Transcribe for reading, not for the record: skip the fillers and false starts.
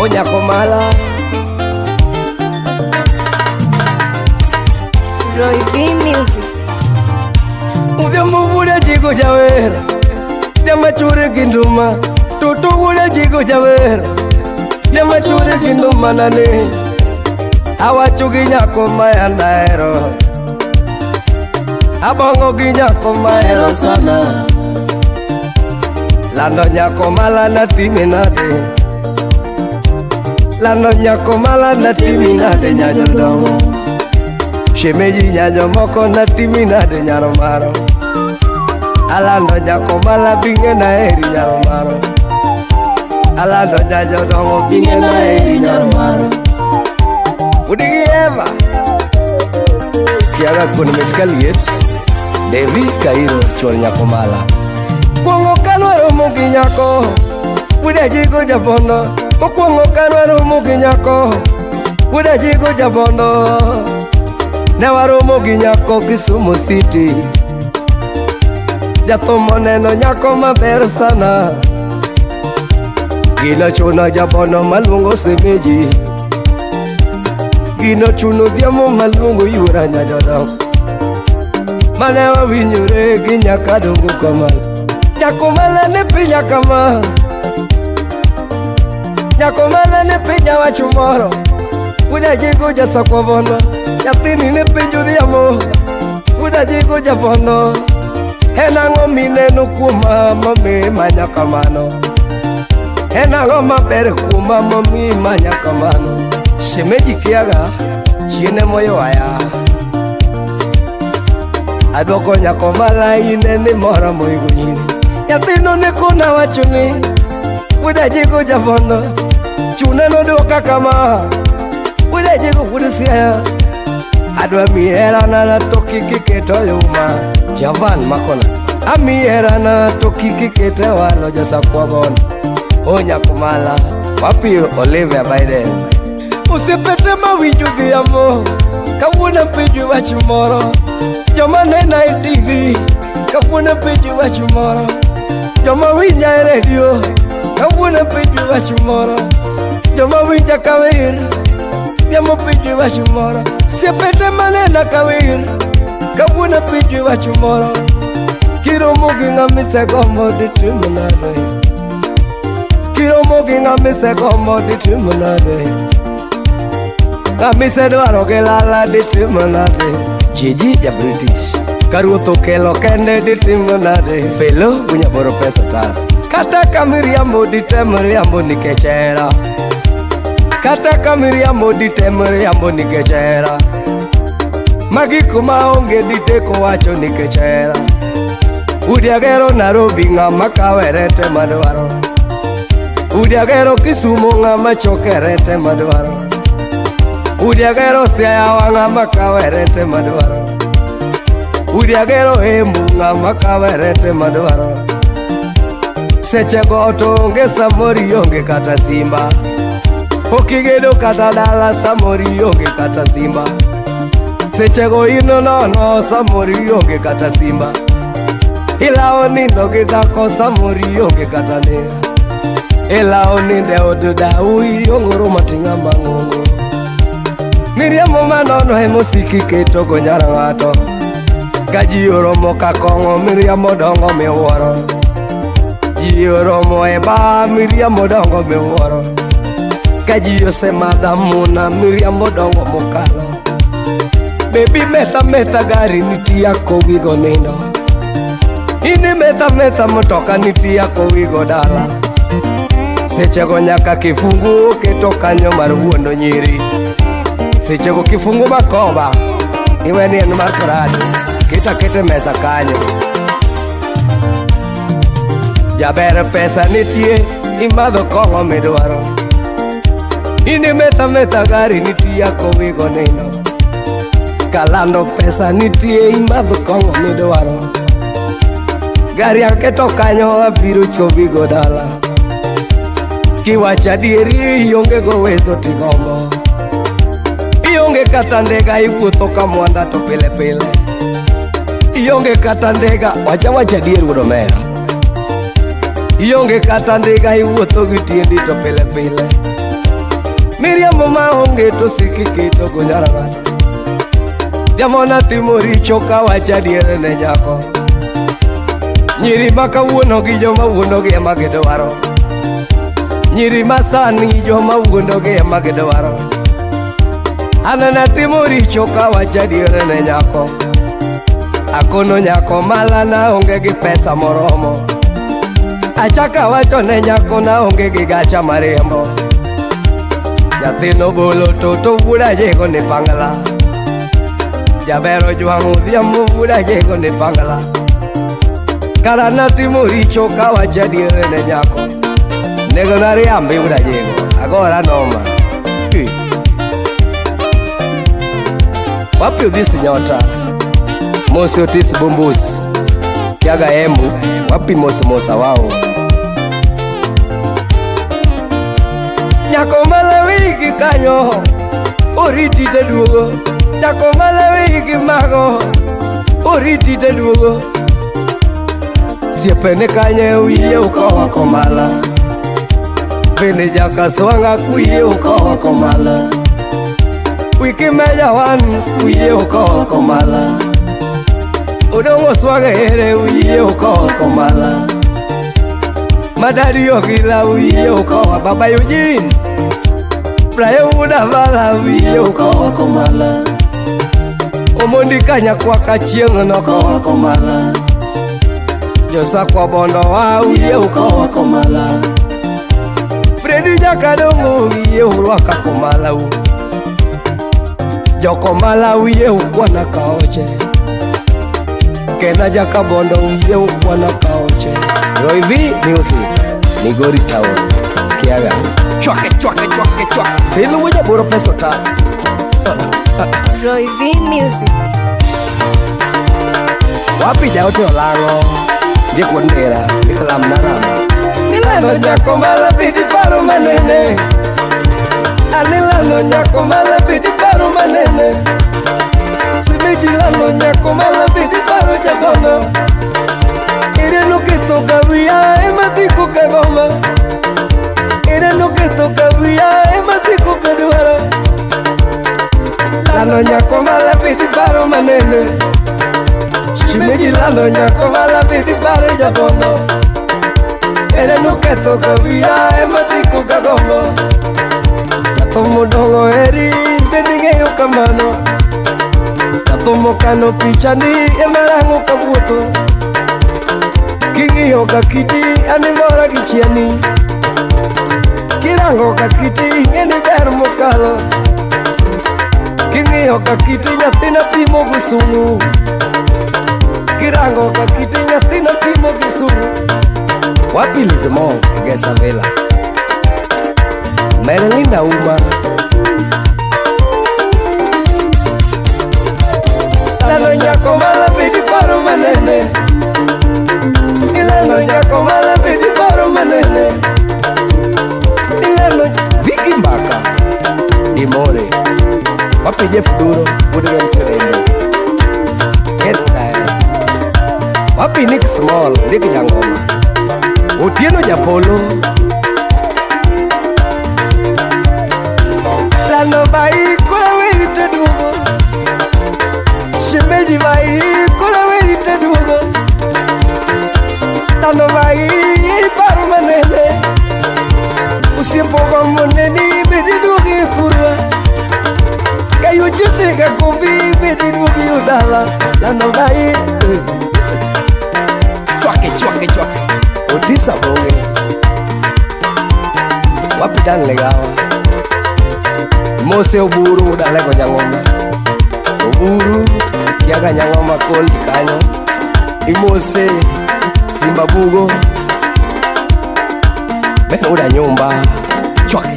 Onyako mala. Roy V Music. Odhiambo wuod Ajigo jawer, jamachure gi nduma. Toto wuod Ajigo jawer, jamachure gi nduma nane. Awacho gi nyako ma an ahero, abongo gi nyako ma ahero sana. Lando nyako mala natimi nade, lando nyako mala natimi nade nyajodongo. Shemeji nyanyo moko natimi nade nyaro maro. Alando nyako mala binge na eri nyaro maro. Alando nyanyo dongo binge na eri nyaro maro. Udigi Eva Kiaga kuon mit ka liet. Devi Kairo chuor nyako mala. Kuong'o kanwa romo gi nyako. Wuod Ajigo jabondo. Mokuongo kanwa romo gi nyako. Wuod Ajigo jabondo. Ne waromo gi nyako Kisumu City. Jathum oneno nyako maber sana. Gino chuno jabondo maluongo semeji. Gino chuno dhiamo maluongo yuora nyajodong. Mane wawinjore gi nyakadongo kamano. Nyako mala ne pinya kama. Nyako mala ne pinya wacho moro. Wuod Ajigo jasakwa bondo. Nyathini ne penjo dhiamo. Wuod Ajigo jabondo. En ang'o mineno kuoma mamiyo imanya kamano? En ang'o maber kuoma momiyo imanya kamano? Shemeji kiaga, chien emoywaya. Aduoko nyako mala ine ni mora moingo nyiri. Nyathino ne kona wacho ni Wuod Ajigo jabondo. Chuna nodwoka kama. Wuod Ajigo wuod Siaya. Adwa miyi herana to kik iket oyuma. Javan makona. Amiyi herana to kik iket e walo jasakwa bondo. O nyako mala. Wapi Olivia Biden. Osipete mawinjo dhiambo. Kawuono apenjo wach moro. Joma nena e TV. Kawuono apenjo wach moro. Joma winja e redio. Kawuono apenjo wach moro. Joma winja kawer. Dhiambo penjo wach moro. Osipete manena kawer. Kawuono apenjo wach moro. Kiromo gi ng'ama isegombo ditimo nade? Kiromo gi ng'ama isegombo ditimo nade? Ng'ama isedwaro gi lala ditimo nade? Jiji ja British. Ka ruoth okelo kende ditimo nade? Felo unyaboro pesa tas. Kata ka miriambo ditem riambo nikech hera. Kata ka miriambo ditem riambo nikech hera. Magi kuma onge diteko wacho nikech hera. Udi agero Nairobi ng'ama kawe rete madwaro. Udi agero Kisumo ng'ama choke rete madwaro. Udi agero Siaya ng'ama kawe rete madwaro. Udi agero Embu ng'ama kawe rete madwaro. Seche go to onge samoro ionge kata simba. Pok igedo kata dala samoro ionge kata simba. Seche go in nono samoro ionge kata simba. Ilawo nindo gi dhako samoro ionge kata nera. Ilawo nindo e od dau iongoro mating'a mang'ongo. Miriambo manono emosiki keto go nyar ng'ato. Ka ji oromo ka kong'o miriambo dongo miwuoro. Ji oromo e bar miriambo dongo miwuoro. Ka ji osemadho amuna miriambo dongo mokalo. Baby metha metha gari nitie akowigo nindo. In imetha metha mtoka nitie akowigo dala. Sechego nyaka kifungu oketo kanyo mar wuondo nyiri. Sechego kifungu makoba iwe ni en mar Prado keto aketa e mesa kanyo. Jaber pesa nitie imadho kong'o midwaro. In imetha metha gari nitie akowigo nindo. Kalando pesa nitie imadho kong'o midwaro. Gari aketo kanyo abiro chobigo dala. Kiwacho adieri ionge go weso tigombo. Ionge kata ndega iwuotho ka mwanda to pile pile. Ionge kata ndega wacha wacha adier wuod omera. Ionge kata ndiga iwuotho gi tiendi to pile pile. Miriambo maonge to siki keto go nyar ng'ato. Jamona timo richo kawacho adier ne nyako. Nyiri ma kawuono gi joma wuondogi ema gidwaro. Nyiri ma sani joma wuondogi ema gidwaro. An natimo richo kawacho adier ne nyako. Akono nyako mala naonge gi pesa moromo. Achako awacho ne nyako naonge gi gacha mariembo. Nyathino bolo toto wuod ajego ni pangla. Jaber ojwang'o odhiambo wuod ajego ni pangla. Kara natimo richo kawacho adier ne nyako. Nego nariambi wuod ajego, agora noma. Hi. Wapi Odhis Nyota? Mose Otis Bumbus. Kiaga Embu, wapi Mose Mosa wao? Nyako malawi gi kanyo, oriti te duogo. Nyako malawi gi mago, oriti te duogo. Siepene kanye wiye ukowa komala. Bende jakaswanga wiye ukowa komala. Wiki meja wan wiye ukowa komala. Odongo swaga ere wiye ukowa komala. Madari ogila wiye ukowa Baba Eugene. Brayo Udavala wiye ukowa komala. Omondi kanyakwa kachieng' nokowa komala. Josakwa bondo wa wiye ukowa komala. Fredi Jakadongo wiye urwaka komala u. Jokomala wiye ukwana kaoche. Kena Jakabondo wiye ukwana kaoche. Roy V Music, Migori Town, Kiaga. Chwake chwake chwake chwake. Bilu wuja buro peso tas. Roy V Music. Wapi jaote olango. Ndiek ndera, ikalam narama. Ilano nyako mala bidi paro manene. Anilano nyako mala bidi paro manene. Simeji lano nyako mala bidi paro jabono. Ireno ketho kawiya ema dhiko kagoma. Ireno ketho kawiya ema dhiko kadwaro. Lano nyako mala bidi paro manene. Shimeji lano nyako mala bidi paro jabono. Ireno ketho kawiya ema dhiko kagoma. Nyatho modongo eri bende ng'eyo kamano. Nyatho mokano pichani ema rango kawuotho. King'iyo ka kiti an imora gi chieni. Kirango ka kiti ing'e ni ber mokalo. King'iyo ka kiti nyathina pimo gi sunu. Kirango ka kiti nyathina pimo gi sunu. Wapi Lizmo Egesa Villa. Merelinda Uma. Lano nyako mala bidi paro manene. Ilano nyako mala bidi paro manene. Ilano Viki Mbaka Dimore. Wapi Jeff Duro Wuod Mserembe. Ken Dayo. Wapi Nick Small Nick Jangoma. Otieno Japolo. Lano bai kora wete duogo. Shemeji bai kora wete duogo. Lano bai paro manene. Usiepo gombo neni bedi duogi thurwa. Kayo jite ka kombi bedi duogi udala. Lano bai chwake chwake chwake. Otisa bonge. Wapi Dan Legawa. Mose Oburu udalego Nyang'oma. Oburu Kiaga Nyang'oma kol kanyo. Imose Simba Bugo. Ben uda nyumba. Chwake.